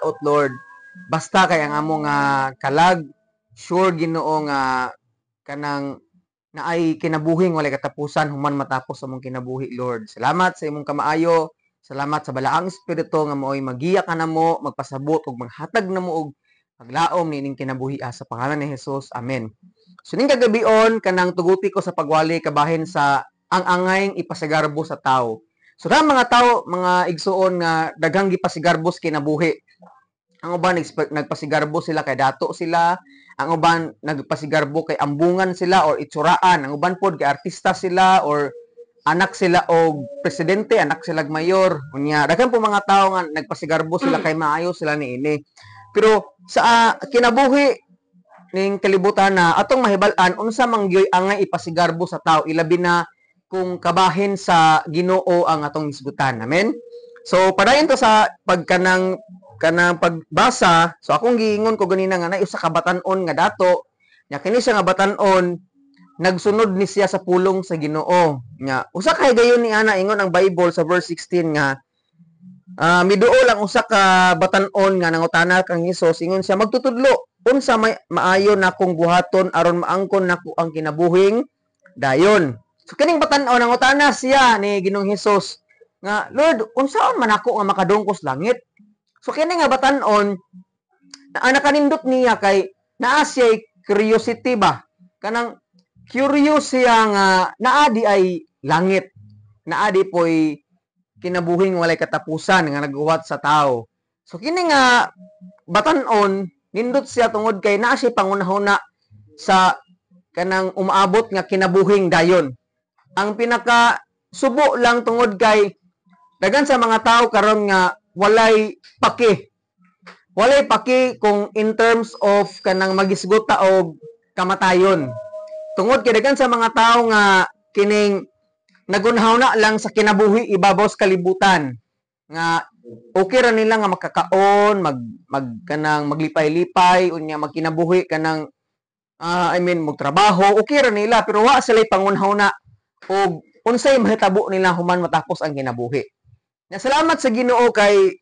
Out, Lord. Basta kay ang amo nga kalag sure, Ginoo, nga kanang naay kinabuhing walay katapusan human matapos among kinabuhi, Lord. Salamat sa imong kamaayo. Salamat sa Balaang Espiritu nga maoy magiya kanamo, magpasabot ug maghatag namo og paglaom niining kinabuhi sa pangalan ni Jesus. Amen. So ning kagabion, kanang tuguti ko sa pagwali kabahin sa ang angayng ipasigarbo sa tao. So na mga tao, mga igsuon, nga daghang gipasigarbo sa kinabuhi. Ang uban nagpasigarbo sila kay dato sila, ang uban nagpasigarbo kay ambungan sila or itsuraan, ang uban pod kay artista sila or anak sila og presidente, anak sila og mayor. Unya, daghan po mga tao nga nagpasigarbo sila kay maayo sila niini. Pero sa kinabuhi ning kalibutan na atong mahibal-an unsa man gyoy angay ipasigarbo sa tao, ilabi na kung kabahin sa Ginoo ang atong hisgutan. Amen. So padayon to sa pagkanang kanang pagbasa. So akong giingon ko ganina nga naay usa ka batan-on nga dato nya. Kini siya nga batan-on, nagsunod ni siya sa pulong sa Ginoo. Nya usa ka higayon ni ana, ingon ang Bible sa verse 16 nga miduol ang usa ka batan-on nga nangutana kang Hesus. Ingon siya, "Magtutudlo, unsa may maayo nakong buhaton aron maangkon nako ang kinabuhing dayon?" So kining batan-on, nangutana siya ni Ginoong Hesus nga, "Lord, unsaon man ako nga makadungkos langit?" So kini nga batan-on na nakanindot niya kay naa siya curiosity ba, kanang curious siya nga naa di ay langit, naa di poy kinabuhing walay katapusan nga naghuwat sa tao. So kini nga batan-on, nindot siya tungod kay naa siya pangunahuna sa kanang umaabot nga kinabuhing dayon. Ang pinaka subo lang, tungod kay daghan sa mga tao karon nga walay paki. Walay paki kung in terms of kanang magisgot ta og kamatayon. Tungod kay daghan sa mga tao nga kining nagunhaw na lang sa kinabuhi ibabaw sa kalibutan nga okay ra nila nga makakaon, mag mag kanang maglipay-lipay, unya magkinabuhi kanang I mean, magtrabaho, okay ra nila, pero wa sila pangunhaw na og unsay mahitabo nila human matapos ang kinabuhi. Na salamat sa Ginoo kay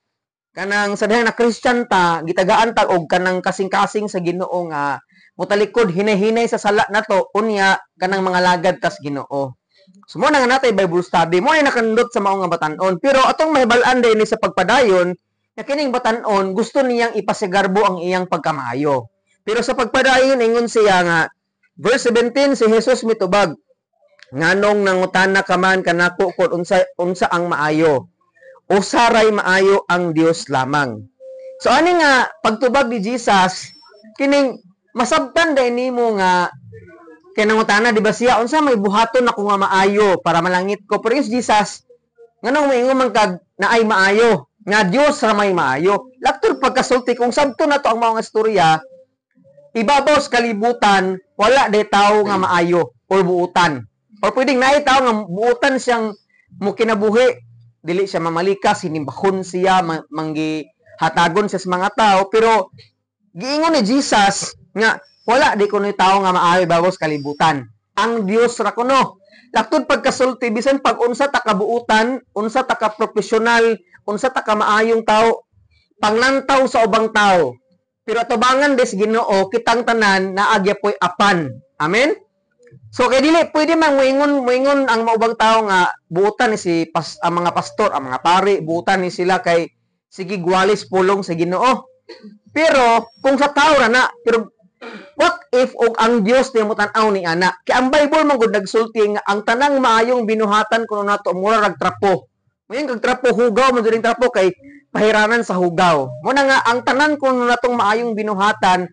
kanang sa dihang na Christian ta, gitagaan ta og kanang kasing-kasing sa Ginoo nga motalikod hinay-hinay sa sala nato, unya kanang mga lagad tas Ginoo. So mo na nga natay Bible study, mo na nakandot sa mao nga batan-on. Pero atong mahibal-an din ni sa pagpadayon na kining batan-on gusto niyang ipasigarbo ang iyang pagkamaayo. Pero sa pagpadayon, ingon siya nga verse 17, si Jesus mitubag, "Nganong nangutana ka man kanako kon unsa unsa ang maayo? Usa ray maayo, ang Dios lamang." So ani nga pagtubag ni Jesus, kining masabtan dai nimo nga kay nangutana di ba siya, unsa may buhaton ako nga maayo para malangit ko? Pero is Jesus, "Nganong moingon man kag naay maayo, nga Dios ra may maayo?" Laktol pagkasulti kung sabto na to ang mao nga istorya, ibabaw sa kalibutan wala day tawo nga maayo or buutan. Or pwedeng naay tawo nga buutan siyang mo kinabuhi, dili siya mamalikas, hinimbahon siya, manggi hatagon siya sa mga tao, pero giingon ni Jesus nga wala di kuno tawo nga maayo ibabaw sa kalibutan. Ang Dios ra kuno. Laktod pagkasulti, bisan pag unsa ta kabuutan, unsa ta ka profesional, unsa ta ka maayong tao, panglantaw sa ubang tao. Pero atubangan des Ginoo, kitang tanan naa gyapoy apan. Amen? So kay dili pwede man moingon moingon ang maubang tao nga buutan ni si ang mga pastor, ang mga pari, buutan ni sila kay sige gwalis pulong sa Ginoo. Pero kung sa tao ra na, pero what if og ang Dios niya mo tan-aw ni ana? Kay ang Bible man gud nagsulti nga ang tanang maayong binuhatan kuno nato mura rag trapo. Moingon kag trapo, hugaw man jud trapo kay pahiranan sa hugaw. Mo na nga ang tanan kuno natong maayong binuhatan,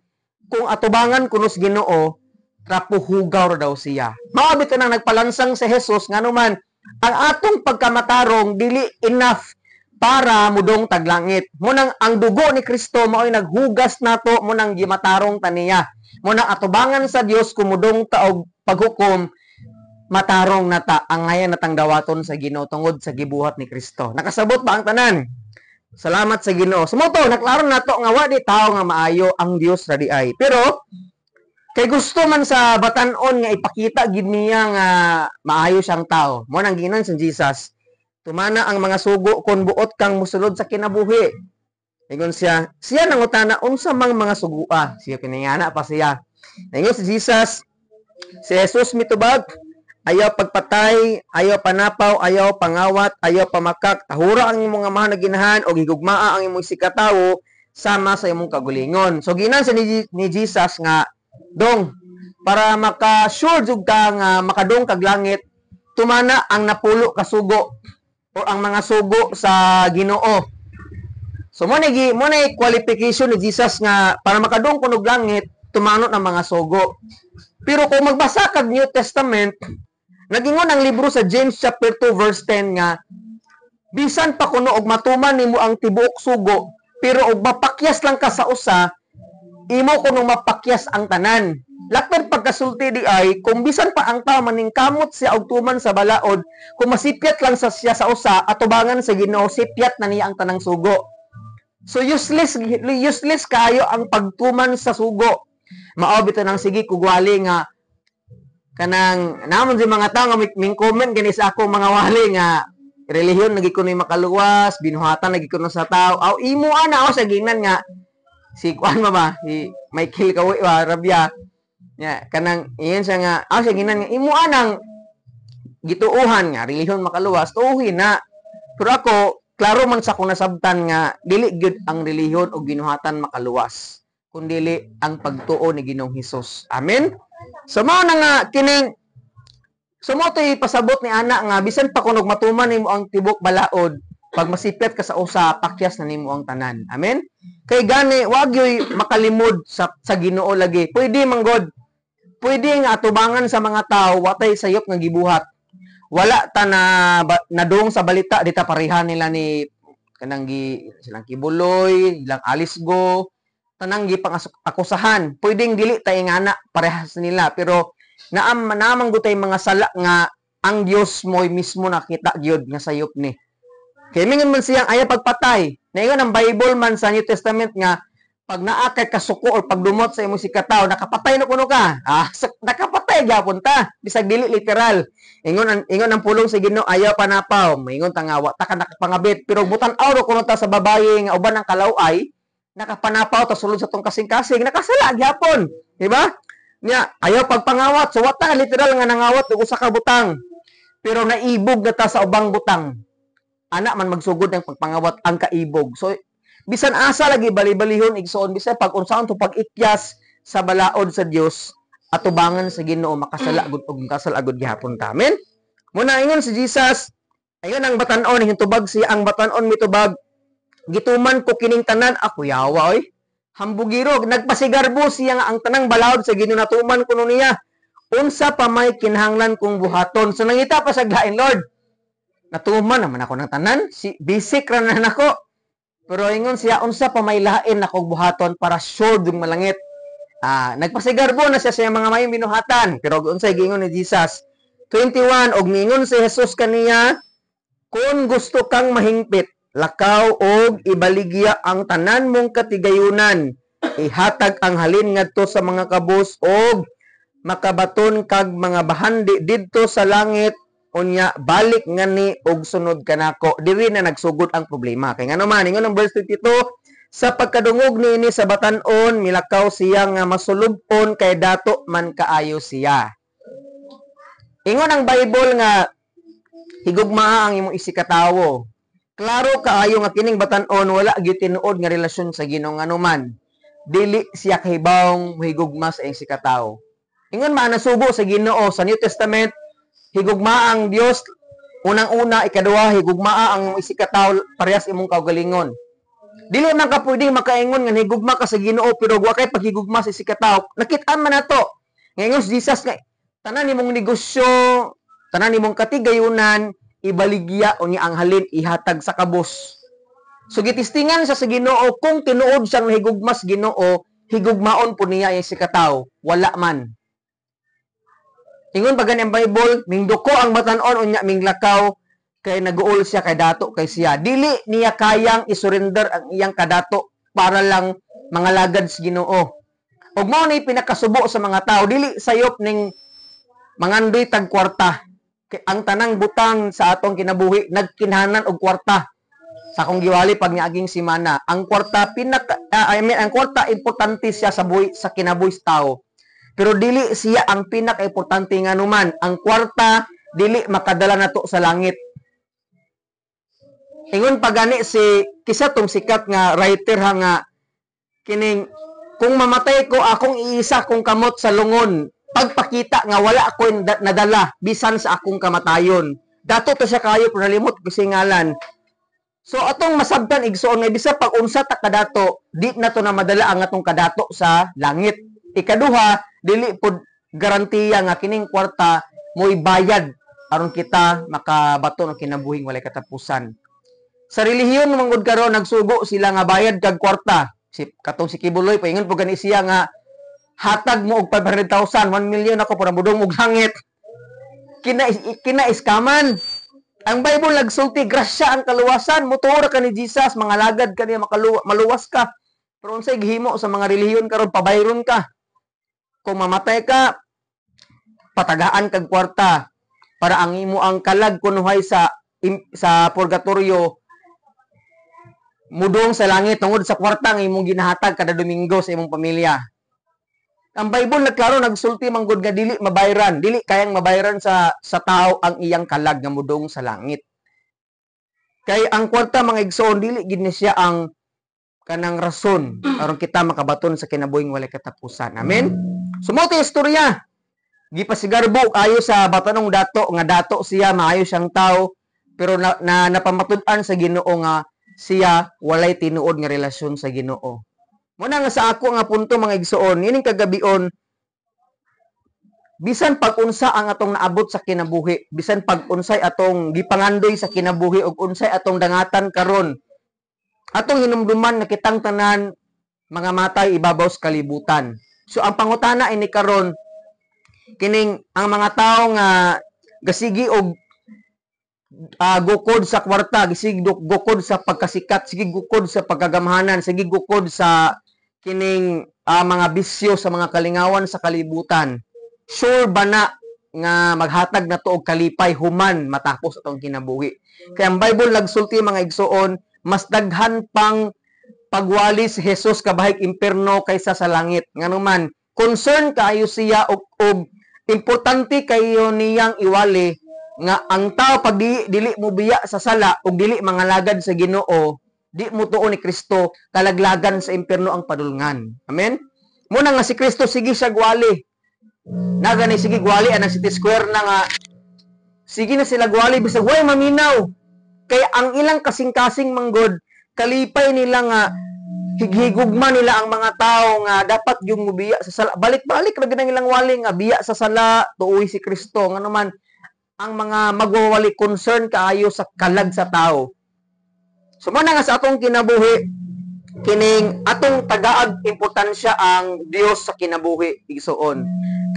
kung atubangan kuno sa Ginoo, trapo hugaw ra daw siya. Mao bitaw nang nagpalansang si Jesus, ngano man ang atong pagkamatarong dili enough para mudong taglangit. Mo nang ang dugo ni Kristo mao'y naghugas nato, mo nang gimatarong ta niya. Mo nang atubangan sa Dios, kung mudong ta og paghukom, matarong na ta, ang ngayan natang dawaton sa Ginoo tungod sa gibuhat ni Kristo. Nakasabot ba ang tanan? Salamat sa Ginoo. So mo to, naklaro nato nga wa di tao nga maayo, ang Dios ra di ay. Pero kay gusto man sa batan-on nga ipakita gid niya nga maayo siyang tao. Mo nang ginan sa Jesus, "Tumana ang mga sugo kon buot kang musulod sa kinabuhi." Ingon siya, siya nangutana unsa mang mga sugua. Siya kiningana pa siya. Ingon si Jesus, si Jesus mitubag, "Ayaw pagpatay, ayaw panapaw, ayaw pangawat, ayaw pamakak, tahura ang imong amahan ug inahan, og higugmaa ang imong isigkatawo sama sa imong kaugalingon." So giingnan sa ni Jesus nga, "Dong, para maka-sure jud ka nga makadung kag langit, tumana ang 10 ka sugo o ang mga sugo sa Ginoo." So mo na qualification ni Jesus nga para makadung kunog langit, tumano ng mga sugo. Pero kung magbasa kag New Testament, nagingon ang libro sa James chapter 2 verse 10 nga bisan pa kuno og matuman nimo ang tibuok sugo, pero og mapakyas lang ka sa usa, imo kuno mapakyas ang tanan. Lakton pagkasulti di ay kung bisan pa ang tao maningkamot siya og tuman sa balaod, kung masipyat lang sa siya sa usa atubangan sa Ginoo, sipyat na niya ang tanang sugo. So useless useless kaayo ang pagtuman sa sugo. Mao bitaw nang sige kugwali nga kanang namon si mga tao nga ming comment gani sa ako mga wali nga relihiyon lagi kuno'y makaluwas, binuhatan lagi kuno sa tao. Aw imo ana aw sa ginan nga si kuan ba ba si Michael Kawi ba Rabia nya kanang iyon siya nga aw sa ginan nga imo anang gituohan nga relihiyon makaluwas, tuohin na. Pero ako, klaro man sa akong nasabtan nga dili gyud ang relihiyon o ginuhatan makaluwas, kundili ang pagtuo ni Ginoong Hesus. Amen. So mao na nga kining, so mo to'y pasabot ni ana nga bisan pa kunog matuman nimo ang tibok balaod, pag masipyat ka sa usa, pakyas na nimo ang tanan. Amen. Kay gani wag yoy makalimod sa Ginoo lagi. Pwede man god, pwede nga atubangan sa mga tao watay sayop nga gibuhat, wala ta na nadung sa balita, di ta pareha nila ni kanang gi silang Quiboloy, ilang Alice Guo, tanang gi akusahan. Pwedeng dili ta ingana parehas nila, pero naam naamang gutay mga sala nga ang Dios mo mismo nakita gyud nga sayop ni. Kay mingon man siyang ayaw pagpatay. Naingon ang Bible man sa New Testament nga pag naa kay kasuko or pagdumot sa imong sikataw, nakapatay na kuno ka. Ah, nakapatay gyapon ta, bisag dili literal. Ingon ang pulong sa Ginoo, ayaw panapaw. Maingon ta nga wa ta ka nakapangabit, pero mutan-aw ro kuno ta sa babaye nga uban ang kalaway, nakapanapaw ta sulod sa tong kasing-kasing, nakasala gyapon, di ba? Nya, ayaw pagpangawat. So wa ta literal nga nangawat og usa ka butang. Pero naibog na ta sa ubang butang. Ana man magsugod ng pagpangawat ang kaibog. So bisan asa lagi bali-balihon, igsoon, bisan pag unsaon to pag-ikyas sa balaod sa Dios, atubangan sa Ginoo makasala gud og makasala gud gihapon ta. Amen. Muna ingon si Jesus, ayon ang batan-on hintubag siya, ang batan-on mitubag, "Gituman ko kining tanan." Ako yawa oy. Hambugiro, nagpasigarbo siya nga ang tanang balaod sa Ginoo natuman kuno niya. "Unsa pa may kinahanglan kong buhaton?" So nangita pa sa lain, "Lord, natuman naman ako ng tanan, si basic ra na nako." Pero ingon siya, "Unsa pa may lain akong buhaton para sure yung malangit?" Ah, nagpasigarbo na siya sa iyang mga mayong binuhatan. Pero unsay giingon ni Jesus? 21, og miingon si Jesus kaniya, "Kung gusto kang mahingpit, lakaw og ibaligya ang tanan mong katigayunan. Ihatag ang halin ngadto sa mga kabus og makabaton kag mga bahandi didto sa langit, unya balik ngani og sunod kanako." Diri na nagsugod ang problema. Kay ngano man, ingon ang verse 22, sa pagkadungog niini sa batan-on, milakaw siya nga masulub-on kay dato man kaayo siya. Ingon ang Bible nga higugmaa ang imong isigkatawo. Klaro kaayo nga kining batan-on wala gyud tinuod nga relasyon sa Ginoo, nganuman dili siya kahibawong mohigugma sa iyang isigkatawo. Ingon man nasugo sa Ginoo sa New Testament, higugmaa ang Dios unang-una, ikaduha, higugmaa ang imong isigkatawo parehas imong kaugalingon. Dili man ka pwede makaingon nga higugma ka sa Ginoo pero wa kay paghigugma sa isigkatawo. Nakit-an man nato. Ngayon si Jesus nga tanan nimong negosyo, tanan nimong katigayunan, ibaligya unya ang halin ihatag sa kabos. So gitistingan siya sa Ginoo kung tinuod siyang nahigugma sa Ginoo, higugmaon po niya ang isigkatawo. Wala man. Ingon pa gani ang Bible, mingduko ang batan-on unya minglakaw kay naguol siya kay dato kay siya. Dili niya kayang isurrender ang iyang kadato para lang mangalagad sa Ginoo. Ug mao ni pinakasubo sa mga tao, dili sayop ning mangandoy tag kwarta. Kay ang tanang butang sa atong kinabuhi nagkinahanglan og kwarta. Sa akong giwali pag niaging simana, ang kwarta pinaka I mean, ang kwarta importante siya sa buhi, sa kinabuhi sa tao. Pero dili siya ang pinaka-importante, nganuman ang kwarta dili makadala nato sa langit. Ingon pa gani si kisa tong sikat nga writer ha, nga kining "Kung mamatay ko, akong iisa kong kamot sa lungon, pagpakita nga wala ako nadala bisan sa akong kamatayon." Dato to siya kayo, pero nalimot ko siya ngalan. So atong masabtan, igsoon, nga bisa pag unsa ta kadato, di na to na madala ang atong kadato sa langit. Ikaduha, dili pod garantiya nga kining kwarta mo'y bayad aron kita makabato ng kinabuhing walay katapusan. Sa relihiyon man gud karon, nagsugo sila nga bayad kag kwarta. Si katong si Quiboloy, paingon po gani siya nga hatag mo og 500,000, 1 million ako para mudong og langit. Kina kina-iskaman. Ang Bible nagsulti, grasya ang kaluwasan, mutuo ra ka ni Jesus, mga lagad ka niya, maluwas ka. Pero unsay gihimo sa mga relihiyon karon, pabayron ka. Kung mamatay ka, patagaan kag kwarta para ang imo ang kalag kunuhay sa purgatorio mudong sa langit tungod sa kwarta nga imong ginahatag kada Domingo sa imong pamilya. Ang Bible nagklaro, nagsulti man gud nga dili mabayran, dili kayang mabayran sa tao ang iyang kalag nga mudong sa langit. Kay ang kwarta, mga igsoon, dili gid ni siya ang kanang rason aron kita makabaton sa kinabuhing walay katapusan. Amen. So mao istorya. Gipasigarbo ayo sa batanong dato nga dato siya, maayo siyang tao, pero na napamatud-an sa Ginoo nga siya walay tinuod nga relasyon sa Ginoo. Muna nga sa ako nga punto, mga igsoon, ining kagabion, bisan pag-unsa ang atong naabot sa kinabuhi, bisan pag-unsay atong gipangandoy sa kinabuhi ug unsay atong dangatan karon, atong hinumduman nga kitang tanan mga matay ibabaw sa kalibutan. So ang pangutana ini karon, kining ang mga tao nga gasigi og gukod sa kwarta, gisig gukod sa pagkasikat, sige gukod sa pagkagamhanan, sige gukod sa kining mga bisyo, sa mga kalingawan sa kalibutan. Sure ba na nga maghatag na to og kalipay human matapos atong kinabuhi? Kaya ang Bible nagsulti, mga igsoon, mas daghan pang pagwali si Jesus kabahig imperno kaysa sa langit. Nganuman, concern kaayo siya og importante kayo niyang iwali nga ang tao pag dili mo biya sa sala ug dili mangalagad sa Ginoo, di mo tuo ni Kristo, kalaglagan sa impierno ang padulngan. Amen? Muna nga si Kristo sige siya gwali. Nagani sige gwali anang City Square na nga sige na sila gwali bisag way maminaw. Kaya ang ilang kasing-kasing manggod, kalipay nila nga highigugma nila ang mga tao nga dapat yung mubiya sa sala. Balik-balik ra gid ang ilang wali nga biya sa sala, tuoy si Kristo. Ngano man, ang mga magwawali concern kaayo sa kalag sa tao. So mo na nga sa atong kinabuhi, kining atong tagaag importansya ang Dios sa kinabuhi, igsuon.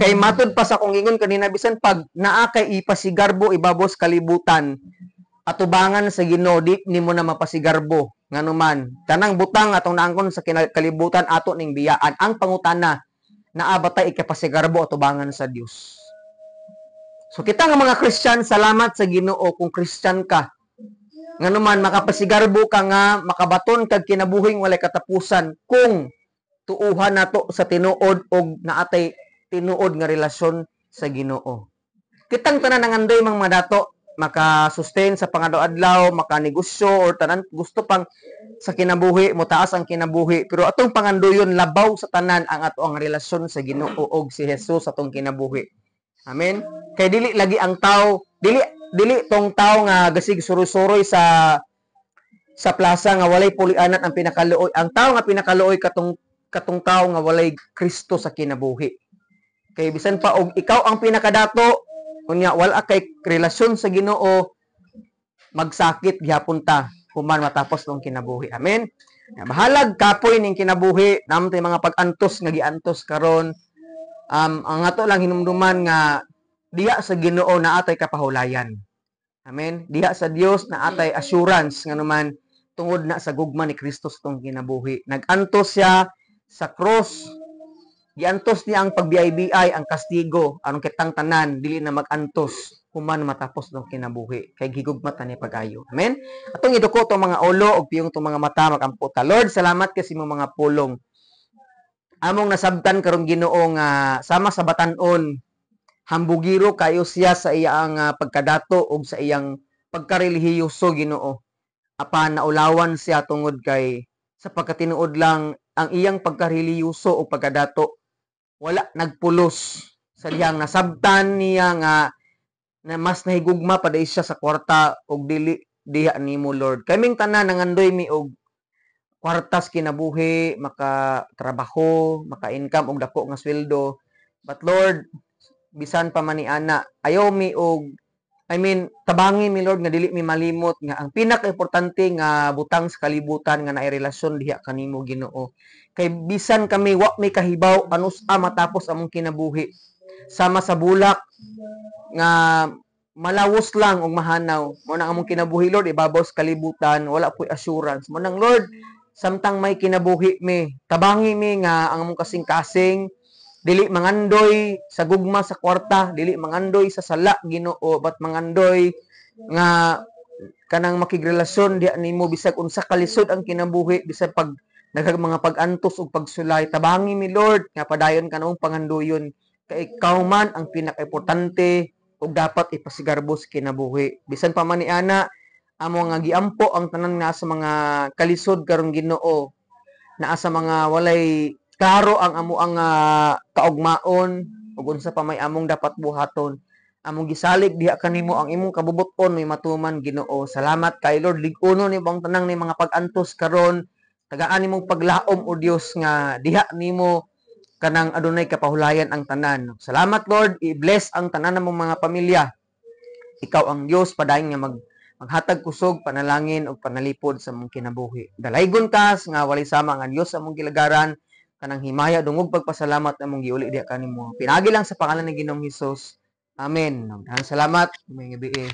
Kay matud pa sa akong ingon kanina, bisan pag naa kay ipasigarbo ibabos kalibutan, atubangan sa Ginoo di nimo na mapasigarbo. Nganuman, tanang butang atong naangkon sa kalibutan ato ning biyaan. Ang pangutana, naa ba tay ikapasigarbo atubangan sa Dios? So kita nga mga Christian, salamat sa Ginoo kung Christian ka. Nganuman, makapasigarbo ka nga makabaton kag kinabuhing walay katapusan kung tuuhan nato sa tinuod og naatay tinuod nga relasyon sa Ginoo. Kitang tanan nangandoy mang madato, maka-sustain sa pangadlaw-adlaw, makanegosyo or tanan gusto pang sa kinabuhi, motaas ang kinabuhi. Pero atong pangandoyon labaw sa tanan ang ato ang relasyon sa Ginoo og si Jesus atong kinabuhi. Amen. Kay dili lagi ang tao, dili dili tong tao nga gasig suroy-suroy sa plaza nga walay pulianan ang pinakaluoy. Ang tao nga pinakaluoy katong katong tao nga walay Kristo sa kinabuhi. Kay bisan pa og ikaw ang pinakadato, unya wala kay relasyon sa Ginoo, magsakit gihapon ta human matapos tong kinabuhi. Amen. Bahalag kapoy ning kinabuhi, namtay mga pag-antos nga giantos karon. Ang ato lang hinumduman nga diha sa Ginoo na atay kapahulayan. Amen. Diha sa Dios na atay assurance, nganuman tungod na sa gugma ni Kristo sa tong kinabuhi. Nag-antos siya sa cross. Giantos niya ang pagbiay-biay, ang kastigo, aron kitang tanan dili na mag-antos human matapos ng kinabuhi kay gigugma ta niya pag-ayo. Amen. Atong iduko tong mga ulo ug piyong tong mga mata, magampo ta. Lord, salamat kasi imong mga pulong. Among nasabtan karon, Ginoo, nga sama sa batan-on, hambugiro kayo siya sa iyang pagkadato ug sa iyang pagkarelihiyoso, Ginoo. Apan naulawan siya tungod kay sa pagkatinuod lang ang iyang pagkarelihiyoso o pagkadato wala nagpulos sa dihang nasabtan niya nga na mas nahigugma pa siya sa kwarta og dili diha nimo, Lord. Kaming tanan nangandoy mi og kwartas kinabuhi, makatrabaho, maka-income og dako nga sweldo. But Lord, bisan pa man ni ana, ayaw mi og, I mean, tabangi mi, Lord, nga dili mi malimot nga ang pinaka-importante nga butang sa kalibutan nga naay relasyon diha kanimo, Ginoo. Kay bisan kami wa mi kahibaw kanus-a matapos among kinabuhi. Sama sa bulak nga malawos lang og mahanaw. Mo nang among kinabuhi, Lord, ibabaw sa kalibutan, wala po'y assurance. Mo nang, Lord, samtang may kinabuhi mi, tabangi mi nga ang among kasing-kasing dili mangandoy sa gugma sa kwarta, dili mangandoy sa sala, Ginoo, but mangandoy nga kanang makigrelasyon diha nimo bisag unsa kalisod ang kinabuhi, bisag pag daghang mga pag-antos ug pagsulay. Tabangi mi, Lord, nga padayon ka namong pangandoyon kay ikaw man ang pinaka-importante ug dapat ipasigarbo sa kinabuhi. Bisan pa man ni ana, amo nga giampo ang tanan nga sa mga kalisod karon, Ginoo, naa sa mga walay klaro ang amo ang kaugmaon ug unsa pa may among dapat buhaton. Among gisalig diha kanimo ang imong kabubut-on may matuman, Ginoo. Salamat kay Lord, lig-uno nimo ang tanang ni mga pag-antos karon. Tagaan nimong paglaom o Dios nga diha nimo kanang adunay kapahulayan ang tanan. Salamat, Lord, i-bless ang tanan namong mga pamilya. Ikaw ang Dios, padayon nga maghatag kusog, panalangin ug panalipod sa among kinabuhi. Dalaygon kas nga walay sama nga Dios sa among gilagaran. Kanang himaya, dungog, pagpasalamat among giuli diha kanimo. Pinagi lang sa pangalan ni Ginoong Hesus. Amen. Daghang salamat. Maayong gabii.